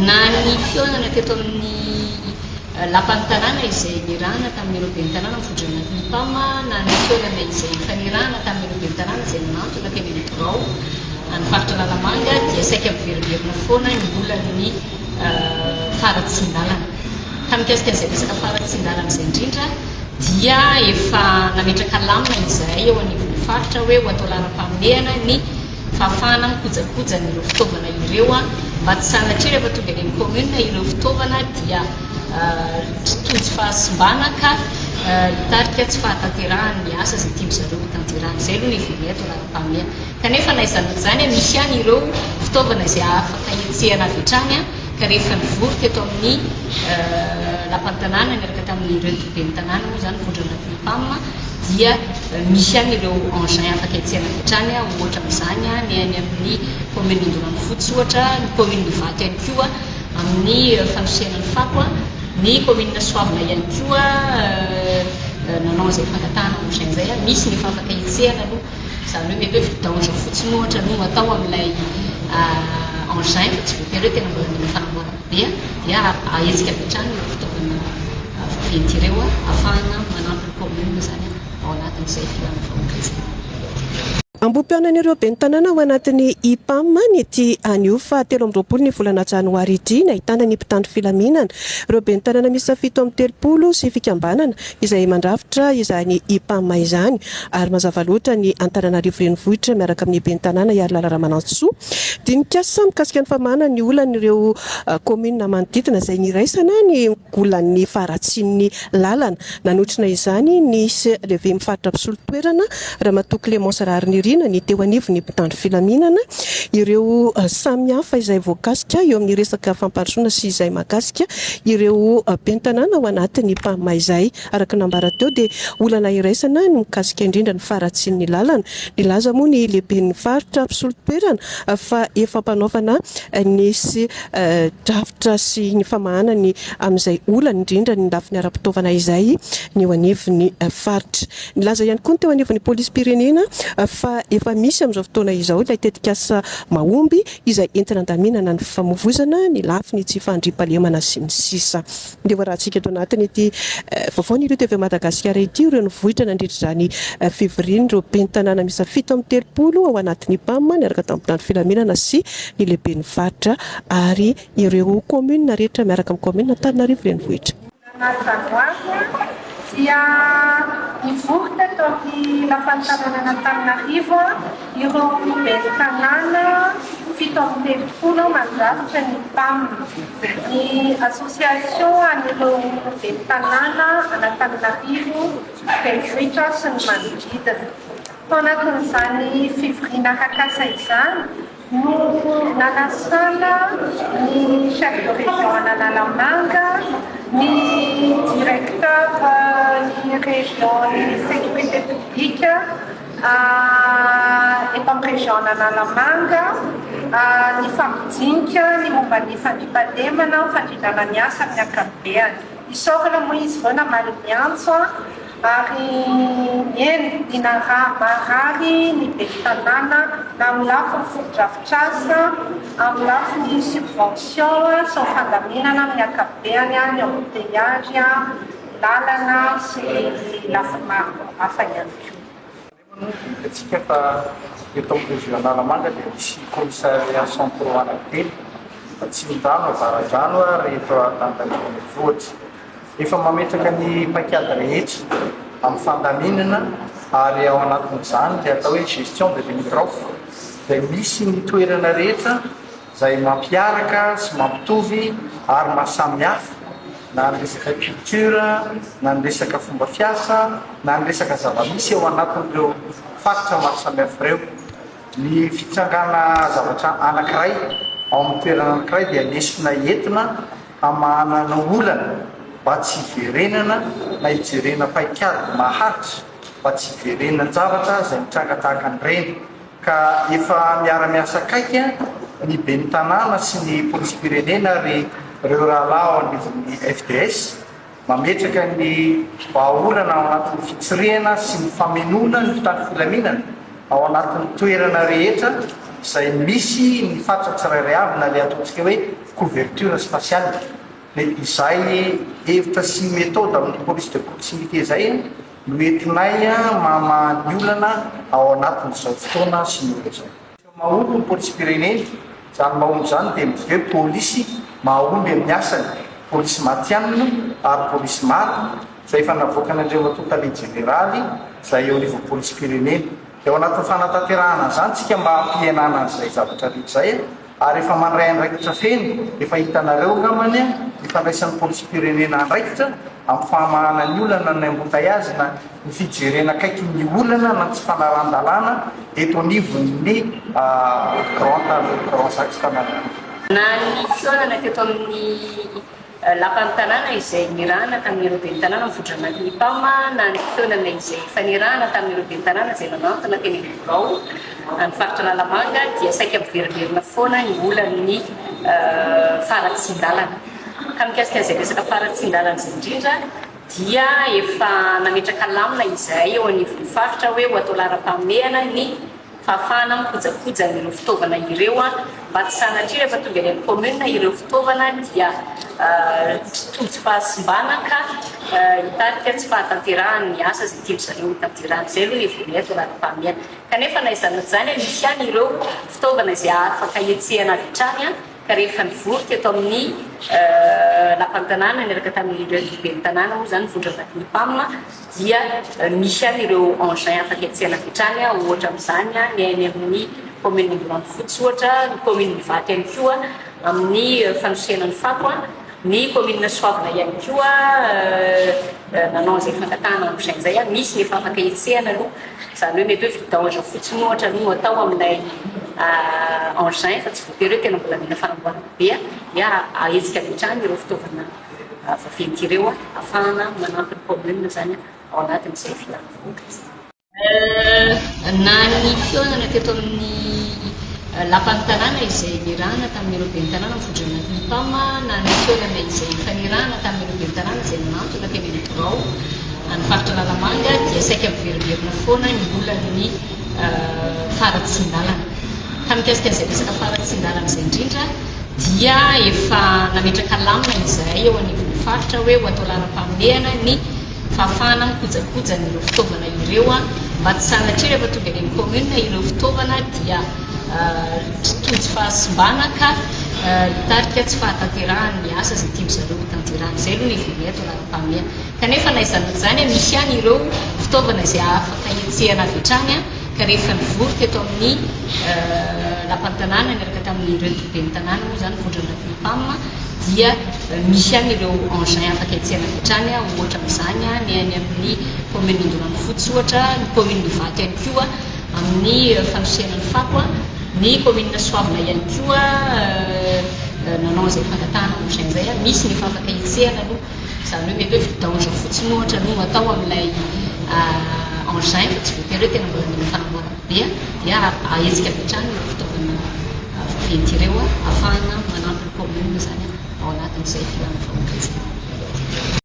Na ny fihaonana teto amin'ny Lapan'ny tanàna izay nirahana tamin'ireo ben'ny tanàna mifondrona anatin'ny IPAM na ny fihaonana izay efa nirahana tamin'ireo ben'ny tanàna izay nanantona teny amin'ny birao an'ny faritra Analamanga dia saika miverimberina foana ny olan'ny faharatsian-dalana. Ka mikasika an'izay resaka faharatsian-dalana izay indrindra dia efa nametraka lamina izahay eo anivon'ny faritra hoe ho atao laharam-pahamehana ny fahafahana mikojakoja an'ireo fitaovana ireo mba tsy sanatria rehefa tonga eny amin'ny commune ireo fitaovana dia tojo fahasimbana ka hitarika tsy fahatanterahan'ny asa izay tian-dry zareo ho tanterahana. Izay aloha no heverinay atao laharam-pahamehana. Kanefa na izany na izany misy ihany ireo fitaovana izay afaka hetsehana avy hatrany ka rehefa nivory teto amin'ny lapan'ny tanàna niaraka tamin'ireto ben'ny tanàna moa izany vondrona anatin'ny PAM dia misy ihany ireo engins afaka hetsehana avy hatrany, ohatra amin'izany ny any amin'ny commune Andoharanofotsy ohatra, ny commune Ivato ihany koa amin'ny fanosehana ny fako, ny commune Soavina ihany koa nanao izay fangatahana engins izay, misy ny efa afaka hetsehana aloha, izany hoe mety hoe vidange fotsiny ohatra no atao amin'ilay engin fa tsy voatery hoe tena mbola mila fanamboarana be dia ahetsika avy hatrany ireo fitaovana vaventy ireo ahafahana manampy ny commune izany ao anatin'izay filàna vahoaka izay. Ambohipihaonan'ireo ben'ny tanàna ao anatin'ny IPAM ny ity anio faha 23 ny volana janoary ity, nahitana ny mpitandro filaminana, ireo ben'ny tanàna miisa 37 sy fikambanana izay mandrafitra izany IPAM izany ary mazava loatra ny Antananarivo Renivohitra miaraka amin'ny ben'ny tanàna Iharilala Ramanantsoa. Dinik'asa mikasika ny famahana ny olan'ireo kaominina manodidina izay niraisana ny olan'ny faharatsian'ny lalana. Nanotrona izany ny lehiben'ny faritra mpisolo toerana, Ramatoa Clémence Raharinirina, ny teo anivon'ny mpitandro filaminana, ireo samihafa izay voakasika eo amin'ny resaka fampandrosoana sy izay mahakasika ireo ben'ny tanàna ao anatin'ny PAM izay. Araka ny nambara teo dia olana iraisana ny mikasika indrindra ny faharatsian'ny lalana. Nilaza moa ny lehiben'ny faritra mpisolo toerana fa efa ampanaovana ny drafitra sy ny famahana ny amin'izay olana, indrindra ny lafiny ara-pitaovana izay ny eo anivon'ny faritra. Nilaza ihany koa ny teo anivon'ny polisim-pirenena fa efa misy amin'izao fotoana izao ilay tetikasa mahomby izay entina andaminana ny fifamoivoizana, ny lafiny tsy fandriampahalemana sy ny sisa. Ndeha ho arahantsika eto anatin'ity vaovao ny Ireo TV Madagasikara ity ireo nivoitra nandritra izany fivorian'ireo ben'ny tanàna miisa 37 ao anatin'ny PAM niaraka tamin'ny mpitandro filaminana sy ny lehiben'ny faritra ary ireo kaominina rehetra miaraka amin'ny kaominina Antananarivo Renivohitra. Volana janoary dia nivory teto amin'ny lapan'ny tanànan'Antananarivo ireo ben'ny tanàna 37 mandrafitra ny PAM, ny association an'ireo ben'ny tanàna an'Antananarivo Renivohitra sy ny manodidina. Tao anatin'izany fivoriana arak'asa izany, no nanasana ny chef de région an'Analamanga, ny directeur ny région ny sécurité publique eto amin'ny région an'Analamanga, nifampidinika ny momba ny fandriampahalemana, fandrindrana ny asa amin'ny ankapobeany. Isaorana moa izy ireo namaly ny antso. Ary eny, ny naraha marary ny ben'ny tanàna na amin'ny lafiny fotodrafitrasa, amin'ny lafiny subvention sy ny fandaminana amin'ny ankapobeany, ny embouteillage, lalana sy ny lafiny maro hafa ihany koa. Hitantsika fa eto amin'ny région Analamanga dia misy commissariat centraux anankitelo, Atsimondrano, Avaradrano ary eto Antananarivo Renivohitra. Efa mametraka ny paikady rehetra amin'ny fandaminana ary ao anatin'izany ilay atao hoe gestion de limitrophe izay misy ny toerana rehetra izay mampiaraka sy mampitovy ary mahasamihafa na ny resaka culture na ny resaka fomba fiasa na ny resaka zava-misy ao anatin'ireo faritra maro samihafa ireo. Ny fitsangana zavatra anankiray ao amin'ny toerana anankiray dia lesona entina hamahana ny olana mba tsy hiverenana na hijerena paikady maharitra mba tsy hiverenan-javatra izay mitranga tahaka an'ireny. Ka efa miara-miasa akaiky ny ben'ny tanàna sy ny polisim-pirenena ary ireo rahalahy ao anivon'ny FDS mametraka ny vahaolana ao anatin'ny fitsirihana sy ny famenoana ny mpitandro filaminana ao anatin'ny toerana rehetra. izay misy ny faritra tsirairay avy na ilay ataontsika hoe couverture spatiale. Dia izay hevitra sy méthode amin'ny police de proximité izay no entinay mamaha ny olana ao anatin'izao fotoana sy ny ora izao. Mahomby ny polisim-pirenena, izany mahomby izany dia midika hoe polisy mahomby amin'ny asany, polisy matihanina ary polisy marina, izay efa navoakan'Andriamatoa Tale Jeneraly izay eo anivon'ny polisim-pirenena. Dia ao anatin'ny fanatanterahana an'izany tsika mba hampihenana an'izay zavatra rehetra izay ary efa mandray andraikitra feno, efa hitanareo angambany ny fandraisan'ny polisim-pirenena andraikitra amin'ny fahamahana ny olana na ny embouteillage na ny fijerena akaiky ny olana na ny tsy fanarahan-dalàna eto anivon'ny grand grand axe Tananarivo. Na ny fihaonana teto amin'ny Lapan'ny tanàna izay nirahana tamin'ireo ben'ny tanàna mivoitra anatin'ny Ipam na ny fihaonana izay efa nirahana tamin'ireo ben'ny tanàna izay nanantona teny amin'ny birao any faritra Analamanga dia saika miverimberina foana ny olan'ny faharatsian-dalana. Ka mikasika an'izay resaka faharatsian-dalana izay indrindra dia efa nametraka lamina izahay eo anivon'ny faritra hoe ho atao laharam-pahamehana ny fahafahana mikojakoja an'ireo fitaovana ireo mba tsy sanatria rehefa tonga any amin'ny commune ireo fitaovana dia tojo fahasimbana ka hitarika tsy fahatanterahan'ny asa izay tian-dry zareo ho tanterahana. Izay aloha ny hevirinay ato laharam-pahamehana. Kanefa na izany na tsy izany, misy ihany ireo fitaovana izay afaka hetsehana avy hatrany ka rehefa nivory teto amin'ny lapan'ny tanàna niaraka tamin'ireo ben'ny tanàna moa izany vondrona ipam dia misy ihany ireo engins afaka hetsehana avy hatrany, ohatra amin'izany ny any amin'ny commune Ambohimahafotsy ohatra, ny commune Ivato ihany koa amin'ny fanosehana ny fako, ny commune Soavina ihany koa nanao an'izay fangatahana engins izay, misy ny efa afaka hetsehana aloha, izany hoe mety hoe vidange fotsiny ohatra no atao amin'ilay engin fa tsy voatery hoe tena mbola mila fanamboarana be dia ahetsika avy hatrany ireo fitaovana vaventy ireo ahafahana manampy ny commune izany ao anatin'izay filan'ny vahoaka izay. Na ny fihaonana teto amin'ny lapan'ny tanàna izay nirahana tamin'ireo ben'ny tanàna mivoitra anatin'ny Ipam na ny fihaonana izay efa nirahana tamin'ireo ben'ny tanàna izay nanantona teny amin'ny birao any faritra Analamanga dia saika miverimberina foana ny olan'ny faharatsian-dalana. Ka mikasika an'izay resaka faharatsian-dalana izay indrindra dia efa nametraka lamina izahay eo anivon'ny faritra hoe ho atao laharam-pahamehana ny fahafahana mikojakoja an'ireo fitaovana ireo mba tsy sanatria rehefa tonga any amin'ny commune ireo fitaovana dia tojo fahasimbana ka hitarika tsy fahatanterahan'ny asa izay tian-dry zareo ho tanterahana. Izay aloha ny hevirinay atao laharam-pahamehana. Kanefa na izany na tsy izany, misy ihany ireo fitaovana izay afaka hetsehana avy hatrany ka rehefa nivory teto amin'ny lapan'ny tanàna niaraka tamin'ireo ben'ny tanàna moa izany vondrona Ipam dia misy ihany ireo engins afaka hetsehana avy hatrany, ohatra amin'izany ny any amin'ny commune Andoharanofotsy ohatra, ny commune Ivato ihany koa amin'ny fanosehana ny fako, ny commune Soavina ihany koa nanao izay fangatahana engins izay, misy ny efa afaka hetsehana aloha, izany hoe mety hoe vidange fotsiny ohatra no atao amin'ilay engin fa tsy voatery hoe tena mbola mila fanamboarana be dia ahetsika avy hatrany ireo fitaovana vaventy ireo ahafahana manampy ny commune izany ao anatin'izay filan'ny vahoaka izay.